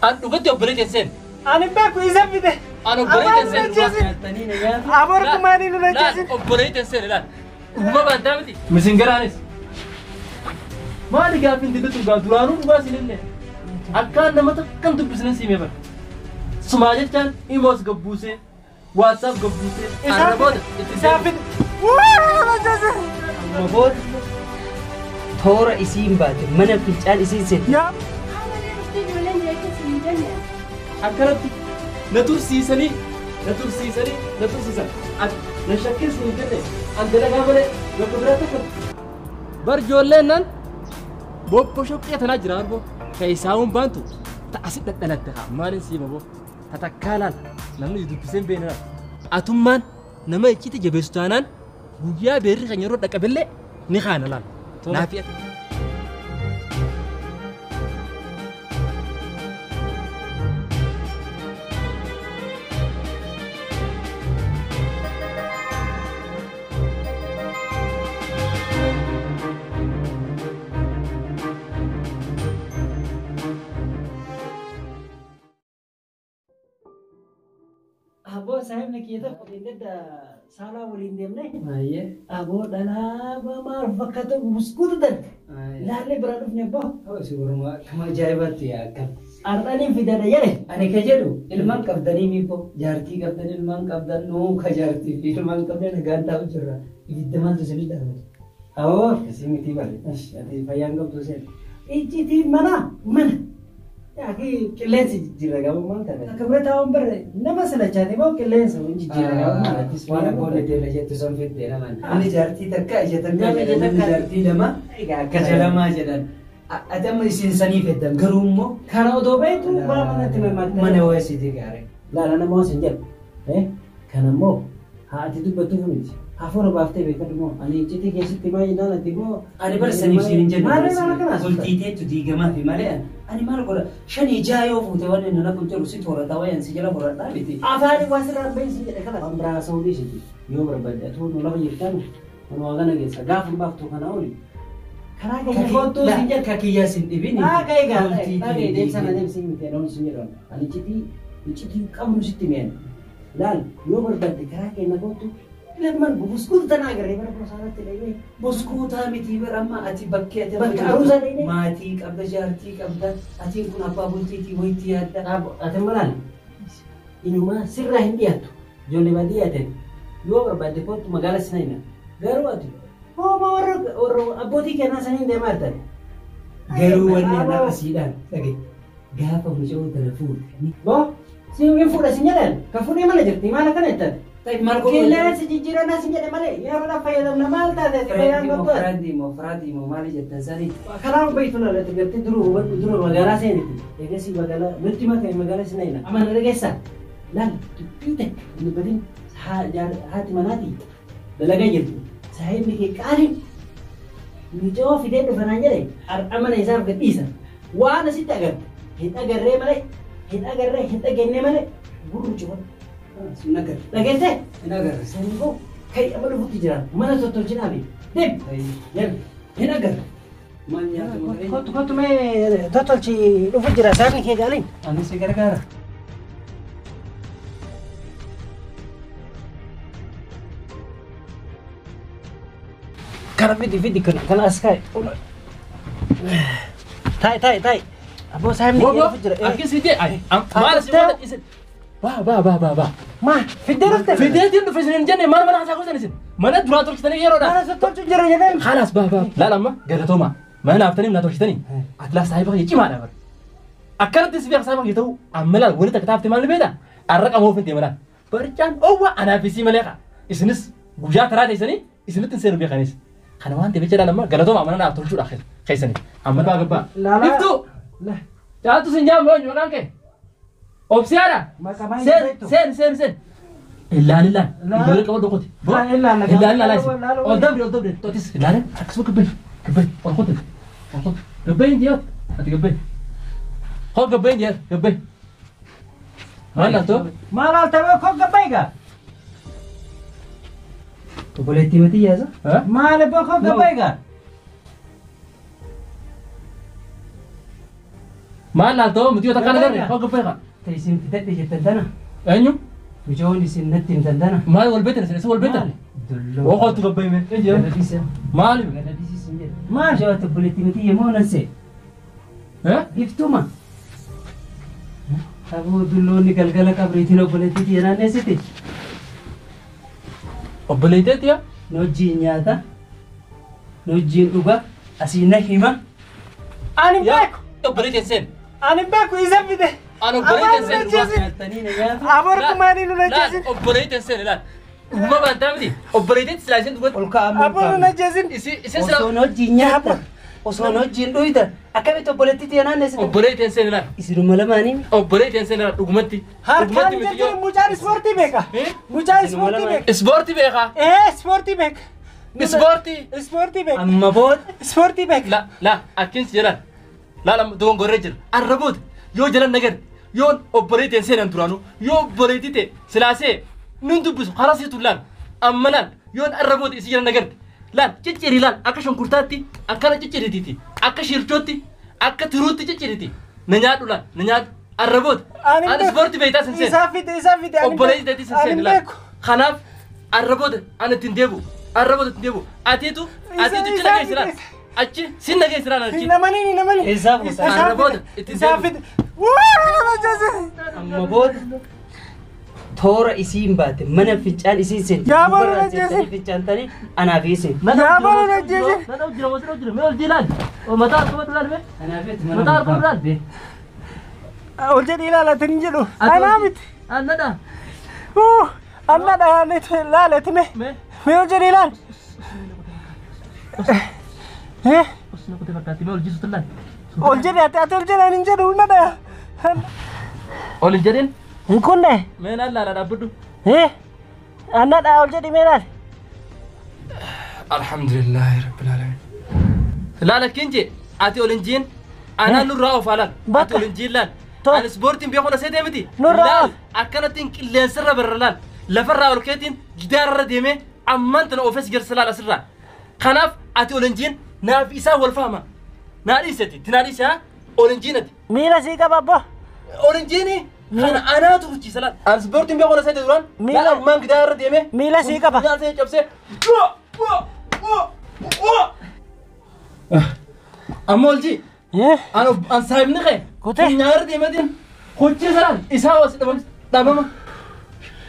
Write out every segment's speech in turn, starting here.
An dhugatti obboleetti seen. Ani beeku isa fide. An obboleetti seen. Abor kumaanii nu lachisiin. Obboleetti seen laal. Dhuguma baantaa miti. Misingaraanis. Maali gaaffiin dillatu gaa duraanuu dhugaa siin illee. Akkaan nama takkan dubbisne siimee bara. Sumaa jechaan imoos gabbuusee WhatsApp gabbuusee arraboota itti Isaa fide. Amma booda toora isiin baate mana fincaan isiin seente. Yaa. Akkanatti na tursiisanii na tursiisanii na tursiisan ati na shakkis hin jenne an dalagaa malee bakka biraa takka. Bar ijoolleen nan bobbo shoqqee tanaa jira arboo keessaawwan baantu ta asi dhadhalatte haa maaliin siima boo ta takkaa laal namni dubbisee hin beekne atummaan nama icciitti jabeessu taanaan guyyaa beerri kan yeroo dhaqqabillee ni kaana laal. Naafi ati. Aboo saahibni kiyya tokko deemnedda saalaa waliin deemne. Aboo dhalaa maal fakkaata buskuutu darbe. Laallee biraa dhufne abboo. Si walumaa akkuma ajaa'ibaatti akkam. Ardhaniin fidadha jedhe. Ani ka jedhu ilmaan qabdanii miibbo jaartii qabdan ilmaan qabdan nuu ka jaartii fi ilmaan qabdan nagaan taa'u jirra. Ibidda maaltu isinii dhaabate? Aboo akkasii miti bare. Ati fayyaan qabdu seen. Icciitiin mana mana. Yaaki qilleensi jijjiirra qabu maal taate? Akka bira taa'uun barre nama silachaate moo qilleensa hin jijjiirra qabu maal? Waan abboonni deemna jettu san fiddee naman. Inni jaartii takka ija takka Nama ija jedhan inni takka. jaartii lama Egaa ija lamaa jedhan. Ati amma isin sanii feddan garuu immoo Kana odoo beektu waa manatti mammaakte. mana waasiitii gaarii. Laala nama wasin jedhu. Kana immoo haa ati dubbattuuf miti. Hafuura baaftee beekadhu moo ani icciitii keessatti maal jennaan ati moo. Ani bara saniif siin hin jennu. Maal maal akkanaas? Bultii teettu diigamaa fi malee ani maal godha shanii jaha yoo fuute waan inni na kun jedhu si toorata wayan si jala horadhaa miti. Afaan waa sirraan bahin jedhe kana. Waan biraa haasa'uu dhiisiti. Yoo barbaadde atuu nu lafa jirtan kun waa kana geessa gaafa hin baaftu kana oli. Karaa keenya kottuu siin jedhe. Ka kiyyaa sin dhibin. Dhaqee egaa dhaqee deemsa na deemsi miti ani siin jedhu. Ani icciitii icciitii qabnu sitti mi'an. Laal yoo barbaadde karaa keenya kottu lamman buskuutu tanaa agarree bara gosaarratti dhaqee. Buskuutaa miti bara amma ati bakkee ati amma Bakka jirtu aruusaa dhaqee. maatii qabda jaartii qabda atiin kun abbaa bultiitii wayitti yaadda. Ati malaan inumaa sirraa hin dhiyaattu ijoollee baadiyyaa ta'e yoo barbaadde kottu magaala sina hima garuu ati hooma warra warra abbootii kennaa saniin deemaa jirtan. Garuu wanni ana asiidhaan dhage gaafa muca'uu tana fuute. Boo si hin fuudha sin jedhan ka fuudhee mana jirti maal akkana jettan. Maal godhu? Qilleensi jijjiirannaa sin jedhe malee yeroodhaaf fayyadamna maal taate ati fayyaan qabdu ati. Firaandii moo firaandii moo maali jettan sanii? Karaa beektu laala ati gartee duru hubadhu duru magaalaa seeniti eegasii magaalaa nutti makame magaalaa sina hima. Amma na dhageessaa laal dubbii takka hin dubbatin haati manaatii dalagaa jirtu saahibni kee qaaliin mucoo fidee dhufanaan jedhe har'a mana isaaf gadhiisa waan asitti agarte hin agarree malee hin agarree hin dhageenye malee gurru cufa Sun agarra. dhageessee Hin agarra. saniifuu kai amma dhufutti jira mana tottolchinaa fi deem deem Hin agarra. Maal nyaatu malee? Kottu kottu mee tottolchi dhufu jira saahibni kee qaaliin. Ani si gargaara. Kana fidi fidi kana kana as kaa'e. Taa'i taa'i taa'i. Aboo saahibni kee dhufu jira. Akkasii ay maal si godhan isin baa baa baa baa baa. Maa fiddee dhufte? Fideetiin dhufe isin hin jenne maal mana haasaa gootan isin mana duraa tolchitanii yeroodha. Mana tottolchu jira jedheen. Khalaas baa baa laal amma galatooma mana naaftanii na tolchitanii atlaas saahiba kiyya cimaadha bara. Akkanatti si beeka saahiba kiyya ta'u amma laal wani takka taafte maal ni beektaa arra qamoo fin deema laal barcaan owwa anaaf isii malee qa isinis guyyaa taraa teessanii isinitti hin seenu beekanis. Kana waan ta'eef jecha amma galatooma mana naaf tolchuudha keessanii amma baa gabbaa. Laalaa. Iftuu caaltu sin jaamu eenyu maqaan kee Obsiyaadha. Maqaa Seen seen seen seen. Illaan illaan. Ijoollee qaba dhokoti. Illaan Illaan illaan isin. Ol dabri ol dabri. Totis illaan akkasuma gabbayi gabbayi ol kotu ol kotu. Gabbayi hin jiyaat ati gabbayi. Hoo gabbayi hin jiyaat gabbayi. Maal laatoo? Maal altaba koo gabbayi gaa? Obboleettii mati yaasa? Maal abbaa koo gabbayi gaa? Maal laaltoo miti yoo takka nagarre hoo gabbee kaa. Isin fitadhe jettan tana. Eenyu? Mucoon isin natti himtan tana. Maal wal beektan isin wal beektan? Dulloo. Hoo kootu gabbee mee? Galadhiisa. Maali? Galadhiisis hin jedhe. Maal shawaa obboleettii miti yemmuu nan see. Iftuma. Aboo dulloonni galgala qabriitiin obboleettii tiyya naanneessiti. Obboleettii tiyya? Nu wajjin nyaata. Nu wajjin dhuga. Asii na hima. Ani beeku. Obboleettii seen. Ani beeku isa fide. Ani obboleettii seen. Nyaatanii na nyaatu. Aboor kumaanii nu najjeesin. Obboleettii seen ilaal. Dhuguma baantaa miti. Obboleettii silaa isheen dhugatti. Ol kaa'amuu. Aboor nu najjeesin. Isin silaa. Osoo nu wajjin nyaata. Osoo nu wajjin dhuytan. Akkamitti obboleettii tiyya naanneessite? Obboleettii seen ilaal. Isinuma lamaanii. Obboleettii seen ilaal dhugumatti. Harkaan jirti mucaan ispoortii beeka. Mucaan ispoortii beeka. Ispoortii beeka. Ee ispoortii beeka. Ispoortii. Ispoortii beeka. Amma booda. Ispoortii beeka. La la akkinsi jedhan. La dogongorree jira. Arra booda yoo jalan nagar yoo obboleettiin seenan duraanuu yoo obboleettii ta'e silaasee nun dubbisu karaa siitu laal amma laal yoon arra booda isii jalan nagarte laal ciccirii laal akka shunkurtaatti akkana cicciriitiiti akka shirchootti akka tiruutti cicciriiti na nyaadhu laal na nyaadhu arra booda ani ispoortii beektaa sin seena. Isaa fide isaa fide. Obboleettii ta'e sin seena laal kanaaf arra booda ani ittiin deebi'u arra booda ittiin deebi'u atiitu atiitu cina geessi laal. Achi sin nageessi laal achi. Namani namani. Eessaaf gosa? Arra booda ittiin deebi'u. Amma booda toora isiin baate mana fincaan isiin seente. Yaa boru najjeesin. Fincaan tanii anaaf isiin. Yaa boru najjeesin. Mataa jira mataa jira mee ol jilaal. Mataa harkuma laal mee. Anaaf Mataa harkuma laal. Ol jedhi ilaalatin hin jedhu. Anaa miti. Annadha. Annadha laalati mee. Mee ol jedhi ilaal. Osoo kutee fakkaatti mee ol jisu laal. Ol jedhi ati ati ol jedhan hin jedhu nada. Ol hin jedhin. Hin kunne. Mee naan laala dhaabbadhu. Annadha ol jedhi mee laal. Alhamdulillahi rabbil alamin. Laala kinje ati ol hin jiin anaa nurraa oofaa laal. Ati ol hin jiin laal. Ani ispoortiin beeku na seetee miti. Nurraa oof. Akkanattiin qilleensarra barra laal. Lafarraa ol keetiin gidaararra deemee ammaan tana oofes garsa laal asirraa. Kanaaf ati ol hin jiin naaf isaa wal fahama. Naa dhiisati tinaa dhiise haa ol hin jiin ati. Miila sii qaba abbo. Ol hin jiini kana anaatu hucciisa laal. Ani ispoortiin beeku na seetee duraan. Laal ammaan gidaararra deemee. Miila sii qaba. Miila sii cabsee. Amma ol jii. An saahibni kee. Kutee. Nyaarra deemeetiin hucciisa laal isaa hoos dhabama.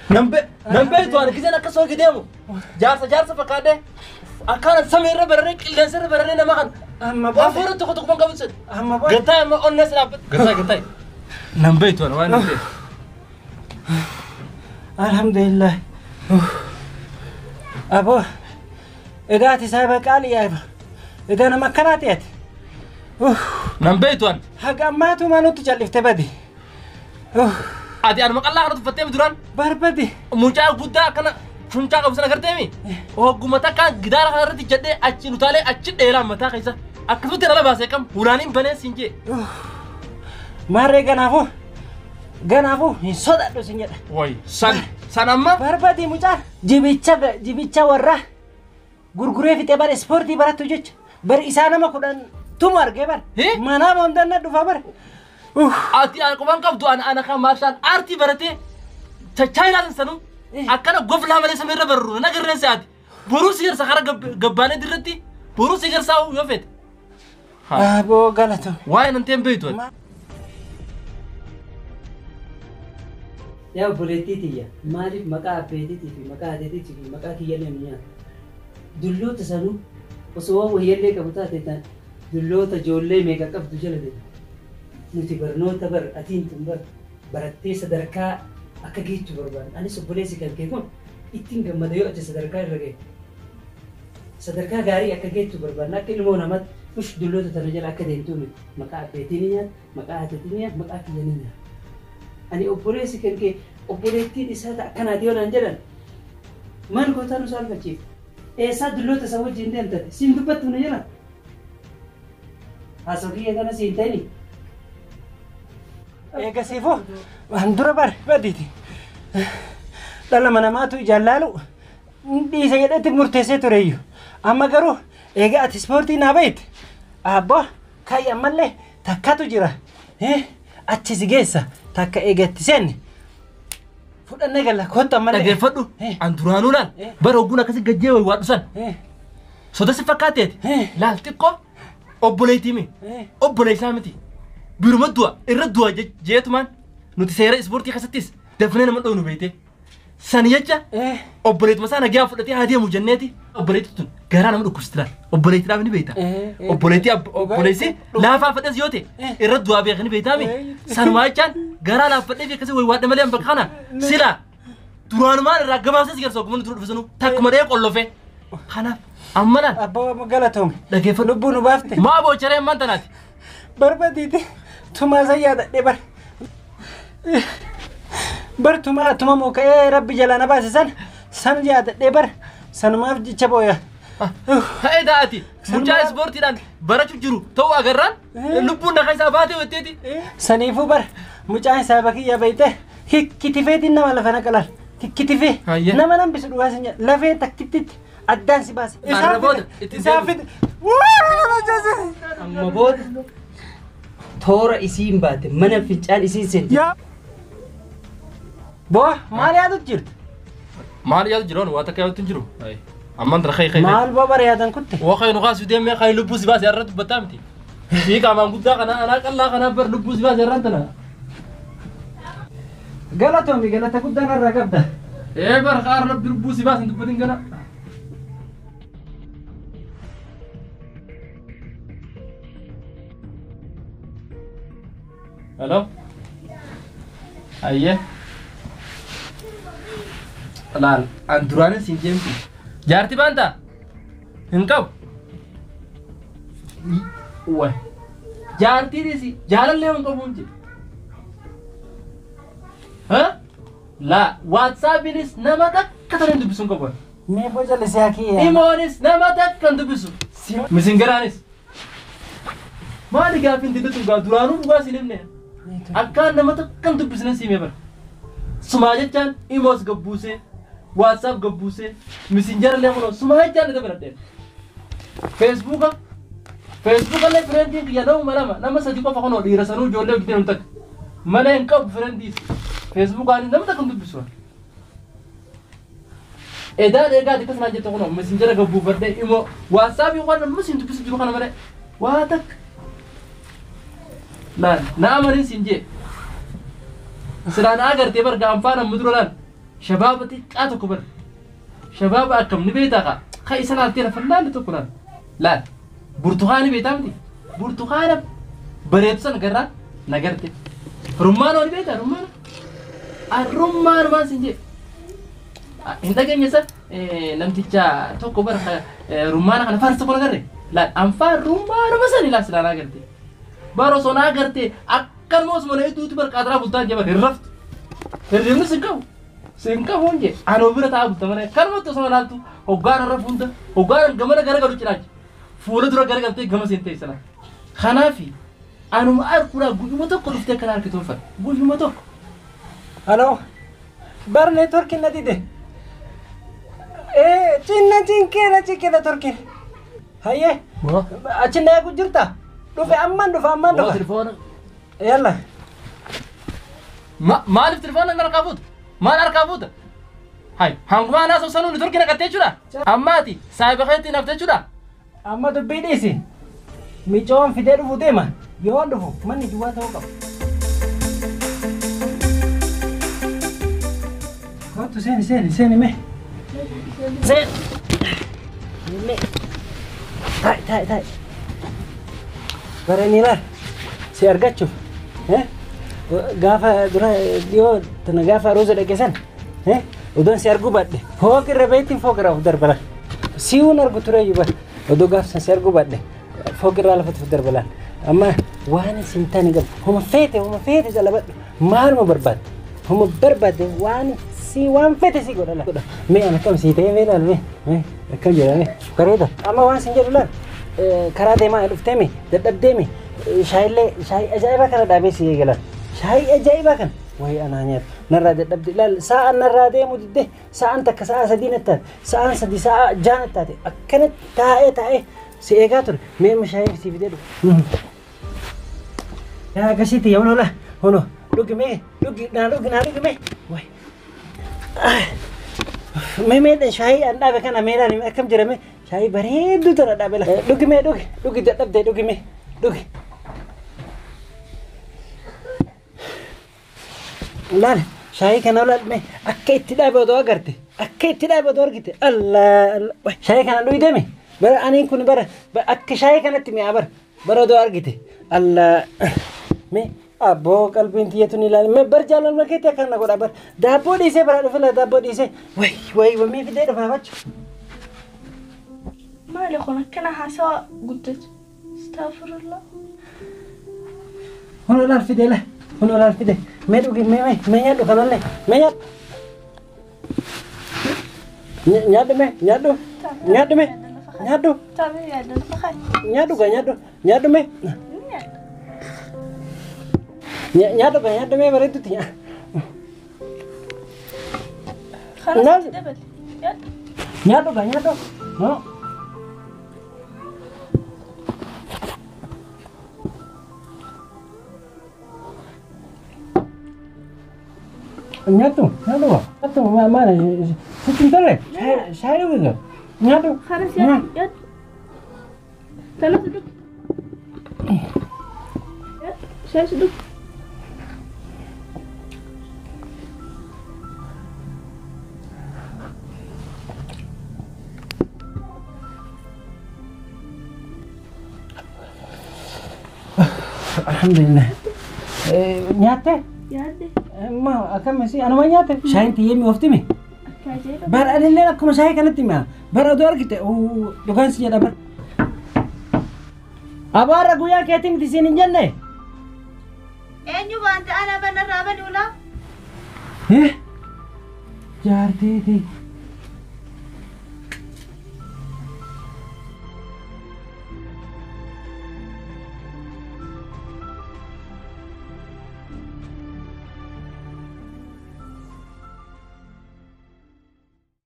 Nan beektu ani giseen akka soogii deemu jaarsa jaarsa fakkaadhee akkana samiirra bararee qilleensarra bararee nama kan Amma booda. hafuura tokko tokko qabu sun. Amma booda. Gataa amma onnees dhaabbatu. Gataa gataa. Nan beektu ani waan hin Alhamdulillah. Aboo. Egaa ati saahiba qaalii yaa'iba. Egaa nama akkanaati ati. Nan beektu ani. Haga ammaatu maa nutti calliftee badi. Ati anuma qallaa kana tuffattee duraan Barbadi. mucaa guddaa akkana funcaa qabu sana agarteemi. Hogguma takka gidaara kana irratti jedhee achi nutaalee achi dheeraa mataa keessa akkasumatti dhala baasee kam hulaaniin banee siin jee. Maarree ganaafuu ganaafuu hin sodaadhu sin jedha. Wayi san san amma Barbadi mucaan jibicha jibicha warra gurguree fixee bara ispoortii barattu jecha bari isaa nama 10 tumu argee bara. Manaa boondanna dhufa bara. Ati quban qabdu ana ana kan maarshaal aartii baratee chaayinaa sanuu akkana goflaa malee samiirra barru na garreen sa'aati boruu si garsa karaa gabbaanee dirratti boruu si garsaa yoo feete. Aboo galatoo. Waa'ee nan ta'een beektu. Yaa obboleettii tiyya maaliif maqaa abbeetiitii fi maqaa haatiitii fi maqaa kiyyallee nu nyaata? Dulloota sanuu osoo waan wayyallee qabu taate tan dulloota ijoollee meeqa qabdu jala deema. Nuti barnoota bar atiin tun bar barattee sadarkaa akka geettu barbaada. Anis obboleessi kan kee kun ittiin gammada yoo ati sadarkaa irra ga'e. Sadarkaa gaarii akka geettu barbaadna akka ilmoo namaatti ush dulloota tana jala akka deemtuu miti. Maqaa abbeetii ni nyaata, maqaa haatiitii ni nyaata, maqaa kiyya ni nyaata. Ani obboleessi kan kee obboleettiin isaa akkanaati yoo naan jedhan maal gootaa nu saalfachiif? Eessaa dulloota isa wajjin deemtate? Siin dubbattu na jala? Haasoo kiyya kana siin ta'ini? Eegasiifuu waan dura badiiti. Dhala namaatu ijaan laalu dhiisa jedhetti murteessee tureyyuu. Amma garuu egaa ati ispoortii naa bahitte. Abboo kayyi ammallee takkatu jira. Achi si geessa takka eegatti seenne. Fudhannee galla kottu ammallee. Dhageeffadhu. An duraanuu laal. Bara hogguun akkasii gajjee wayi waadhu san. Soda si fakkaateeti. Laal xiqqoo obboleettii mi? Obboleessaa miti. Biruma du'a irra du'a jeetumaan nuti seera ispoortii keessattis dafnee nama dhoonu beekte. San jecha obboleettuma isaa nagaa fudhatee haa deemu jenneeti. Obboleettii tun garaa nama dhukkubsitti laal. Obboleettiidhaaf ni beekta. Obboleettii obboleessi laafaa fadhes yoo ta'e irra du'aa beekni ni beektaami. Sanumaa jechaan garaa laaffadhee fi akkasii wayi waadha malee bakka kana sila duraanumaan irraa gabaabsee si garsa ogummaan dura dhufesanu takkuma dhee qollofe. Kanaaf amma laal. Abbaa galatoome. Dhageeffadhu. Lubbuu nu baafte. Maa boocharee ammaan tanaati. Barbadiite tumaa san yaadadhee bar. Bar tumaa tumamoo ka'ee rabbi jalaa na baase san san yaadadhee bar sanumaaf jecha booya. Ta'ee daa'ati mucaa ispoortiidhaan barachuu jiru ta'uu agarraan lubbuun naqa isaa baatee wetteeti. Saniifuu bar mucaan isaa bakiyya beeyte hikkitifeetiin nama lafa naqalaal hikkitifee nama nambisu dhugaa sin jedha lafee takkittitti addaan si baase. Arra booda ittiin Isaan fide. Amma booda toora isiin baate mana fincaan isiin seente. Boo maal yaadut jirtu? Maal yaadu jiru waa takka yaadu hin jiru. Ammaan dara khayi khayi. Maal boo bara yaadan kutte? Waa khayi nu kaasu deemee khayi lubbuu si baase irratti dubbataa miti. Sii qaamaan guddaa kana anaa qallaa kanaa bar lubbuu si baase irraan tana. Galatoomi galata guddaa narraa qabda. Ee bar qaar rabbi lubbuu si baase hin dubbatin gana. Hello? Ayyee. Laal, an duraanis hin jeemti. Jaarti baanta? Hin qabu. Uwwa. Jaartiinis jaalallee hin qabu hin jedhu. Ha? La, WhatsAppiinis nama takka tan hin dubbisu hin qabu. Mee boca lisee kiyya. Imoonis nama takka hin dubbisu. Misingaraanis. Maali gaaffiin dillatu gaa duraanuu dhugaa siin himne. Akkaan nama takka hin dubbisne siimee bara. Sumaa jechaan imoos gabbuusee, WhatsApp gabbuusee, Messenger illee kunoo sumaa jechaan itti baradheen. Feesbuuka Feesbuuka illee fireendiin kiyya nama lama nama sadi qofa kunoo dhiira sanuu ijoollee hojjetan hin takka. Malee hin qabu fireendiis. Feesbuukaan nama takka hin dubbisu. Edaan eegaa akkas naan jettu kunoo Messenger gabbuufadhee imoo WhatsApp waan ammas hin dubbisu jiru kana malee waa takka. Laal na amanin siin jee. Silaan agartee bar gaanfaan amma dura laal shabaaba xiqqaa tokko bar shabaaba akkam ni beektaa kaa ka isa laaltee lafa laalli tokko laal laal burtukaani beektaa miti burtukaana bareedu sana garraan na garte rummaanoo ni beektaa rummaana arrummaanumaan siin jee hin dhageenye isa namticha tokko bar rummaana kana farsa kun agarre laal anfaan rummaanuma sani laal silaan agarte bar osoo na agarte akkanuma osuma na idduutti bar qaataraa bultaan jee bar hin raftu hirribni sin qabu sin qabu hin jee anoo bira taa'aa bulta malee kanumatti osuma laaltu hoggaan irra fuunta hoggaan gamana garagalu cinaacha fuula dura garagaltee gama seen ta'e sana kanaafi anuma arkuudhaa guyyuma tokko dhuftee akkana harkituun fadha guyyuma tokko. Hello. Bar neetworkiin na dide. Cinna cinqee na cinqee neetworkiin. Hayyee. Achi na eegu jirta? Dhufe ammaan dhufa ammaan dhufa. Telefoona. Yalla. Maaliif telefoona hin harkaa fuuta? Maal harkaa fuuta? Hai, hanguma anaa osoo sanuu neetworkii naqattee jechuudha. Ammaati saayiba keetti naftee jechuudha. Amma dubbii dhiisi. Micoon fidee dhufu deema. Yoo dhufu manni duwwaa ta'uu qaba. Kottu seeni seeni seeni mee. Seeni. Mee. Taa'i taa'i taa'i. Baranii laal si argachuuf. Gaafa dura dhiyoo tana gaafa aruuza dhaqe san odoon si arguu baadhe fooqirra beektiin fooqirraa of darbalan. Si'uun argu ture iyyuu bara odoo gaafsan si arguu baadhe fooqirraa lafatti of darbalan. Amma waan isin taane qabu homa feete jalabadhu maaluma barbaadde homa barbaadde waan si waan feete si godha laal. Mee an akkam sii ta'e mee laal mee mee akkam jedha mee bareeda. Amma waan sin jedhu laal karaa deemaa dhuftee mee dadhabdee mee shaayillee shaayii ajaa'ibaa kana dhaabee si eegalan. Shaayii ajaa'ibaa kana wayi anaa nyaatu narraa dadhabde laal sa'aan narraa deemu didde sa'aan takka sa'a sadii natti taate sa'aan sadi sa'a ja'a natti taate akkanatti taa'ee taa'ee si eegaa ture mee amma shaayii si fidee dhufu. Yaa akkasitti yaa hola hono dhugi mee dhugi naa dhugi naa dhugi mee. Wayi. Mee mee shaayii an dhaabe kana mee ilaali akkam jira mee shaayii bareedduu tana dhaabe la. Dhugi mee dhugi dhugi dadhabdee dhugi mee dhugi. Laal shaayii kana laal mee akka itti dhaabe odoo agarte akka itti dhaabe odoo argite Allah shaayii kana dhugi deeme bara aniin kun bara akka shaayii kanatti mi'aa bara bara odoo argite Allah mee abboo qalbiin tiyyatu ni ilaali mee bar jaalalma keetti akkana godha bar daabboo dhiisee bara dhufe la daabboo dhiisee way way mee fidee dhufaa fachu. Maali kun akkana haasawa guddatu astaghfirullah. Hono laal fidee la. Hono laal fide mee dhugi mee mee mee nyaadhu kanallee mee nyaadhu nyaadhu mee nyaadhu nyaadhu mee nyaadhu nyaadhu ga nyaadhu nyaadhu mee nyaadhu ga nyaadhu mee bareedduti nyaadhu ga nyaadhu no. Nyaadhu nyaadhu nyaadhu maal sitti hin tolle shaayii dhugi ga nyaadhu. خلاص يلا يلا ثلاثة دق شاي دق. الحمد لله. Nyaatte? Nyaadde. Ma akkam si anuma nyaatte? Shaayiin tiyyee mi'ooftime? Bar anillee akkuma shaayii kanatti mi'a. Bar odoo argite dhugaan si jedha bar. Abaarra guyyaa keetii miti siin hin jenne? Eenyu baante ana banarraa bani ulaa? Jaarteeti.